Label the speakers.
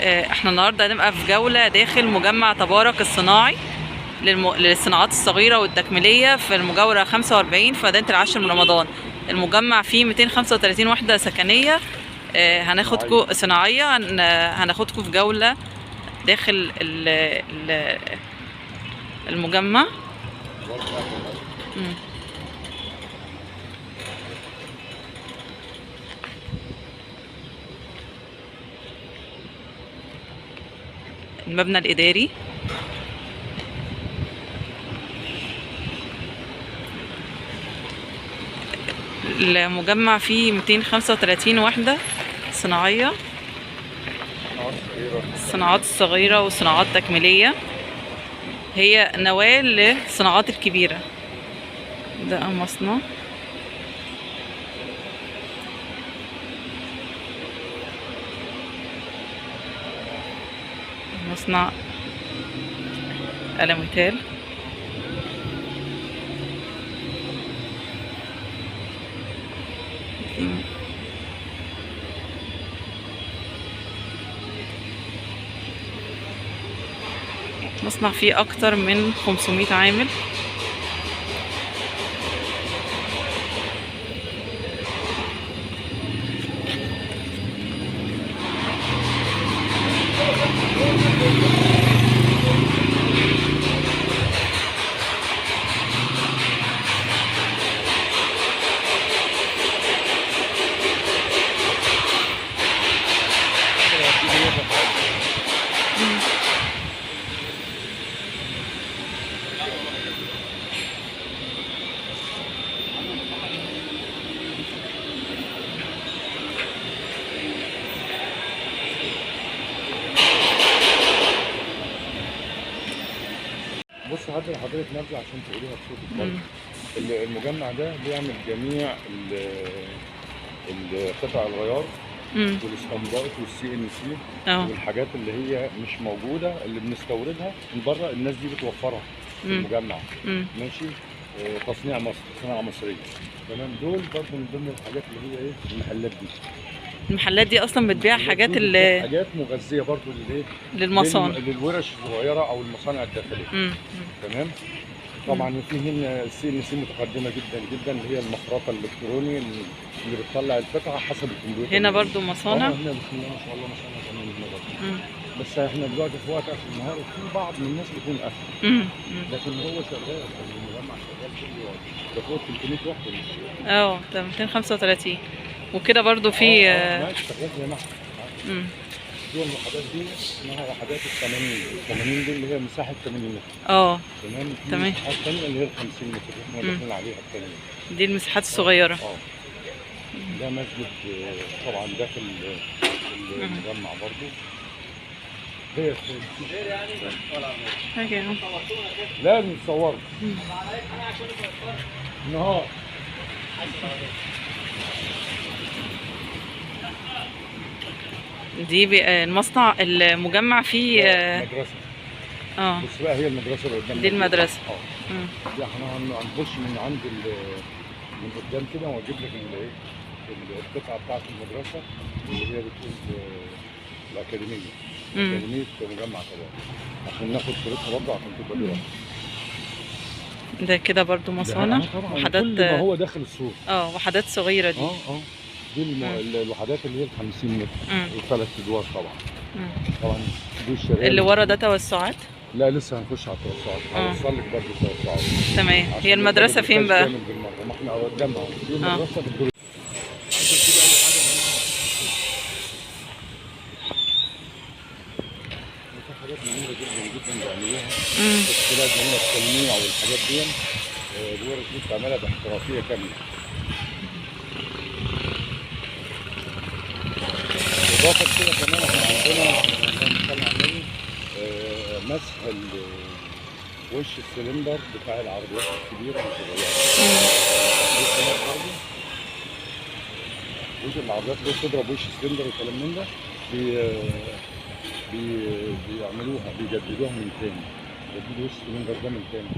Speaker 1: احنا النهارده هنبقى في جولة داخل مجمع تبارك الصناعي للصناعات الصغيرة والتكميلية في المجاورة 45 في مدينة العاشر من رمضان. المجمع فيه 235 وحدة سكنية. هناخدكم صناعية، هناخدكم في جولة داخل المجمع. المبنى الإداري. المجمع فيه 235 وحدة صناعية، الصناعات الصغيرة وصناعات تكميلية، هي نواة للصناعات الكبيرة. ده مصنع. مصنع ألميتال. مصنع فيه أكتر من 500 عامل.
Speaker 2: بص هدي لحضرتك نبذه عشان تقوليها بصوتك برضه. المجمع ده بيعمل جميع قطع الغيار والاسطمبات وال CNC والحاجات اللي هي مش موجودة اللي بنستوردها من بره، الناس دي بتوفرها في المجمع. ماشي. تصنيع مصر، صناعة مصرية. تمام. دول برضه من ضمن الحاجات اللي هي ايه، المحلات دي.
Speaker 1: المحلات دي اصلا بتبيع حاجات
Speaker 2: حاجات مغذيه برضه للايه،
Speaker 1: للمصانع،
Speaker 2: للورش الصغيرة او المصانع الداخلية. تمام. طبعا في هنا ال CNC متقدمة جدا جدا، اللي هي المخرطه الالكتروني اللي بتطلع القطعة حسب الكمبيوتر.
Speaker 1: هنا برضه مصانع.
Speaker 2: هنا بسم الله ما شاء الله مصانع كمان هنا برضه. بس احنا دلوقتي في وقت اخر النهار، وفي بعض من الناس بيكون قافل، لكن هو شغال، المجمع شغال كل وقت. ده فوق 300 وحده مش
Speaker 1: ده 235 وكده برضو في
Speaker 2: ماشي شغال زي ما احنا. دي الوحدات دي اسمها وحدات ال 80، ال 80 دي اللي هي مساحة 80 متر. تمام.
Speaker 1: تمام.
Speaker 2: المساحات الثانية اللي هي ال 50 متر اللي احنا داخلين عليها الثانية.
Speaker 1: دي المساحات الصغيرة.
Speaker 2: ده مسجد طبعا داخل المجمع برضو. هي لازم تصوروا النهار.
Speaker 1: دي المصنع المجمع فيه
Speaker 2: مدرسة. بص بقى، هي المدرسة اللي قدامنا
Speaker 1: دي المدرسة.
Speaker 2: دي احنا هنخش من عند من قدام كده، واجيب لك الايه القطعة بتاعة المدرسة اللي هي بتقول الأكاديمية. أكاديمية مجمع طبعا، عشان ناخد صورتها برضه عشان تبقى دي.
Speaker 1: ده كده برضه مصانع، وحدات،
Speaker 2: كل ما هو داخل السوق.
Speaker 1: وحدات صغيرة دي.
Speaker 2: دي الوحدات اللي هي ال 50 متر وثلاث ادوار طبعا. طبعا دي الشارع
Speaker 1: اللي ورا ده توسعات؟
Speaker 2: لا لسه هنخش على التوسعات، هوصل لك برضه التوسعات.
Speaker 1: تمام. هي المدرسة فين بقى؟
Speaker 2: ما احنا قدامها دي المدرسة بالدور. في حاجات جميلة جدا جدا بيعملوها، تشكيلات جميلة، التلميع والحاجات دي الورش دي بتعملها باحترافيه كاملة. إضافة كده كمان احنا عندنا اللهم صل على النبي مسح وش السلندر بتاع العربيات الكبيرة والصغيرة. دي كمان برضه وش العربيات اللي بتضرب وش السلندر والكلام من ده بيعملوها، بيجددوها من تاني، بيجددوا وش السلندر ده من تاني.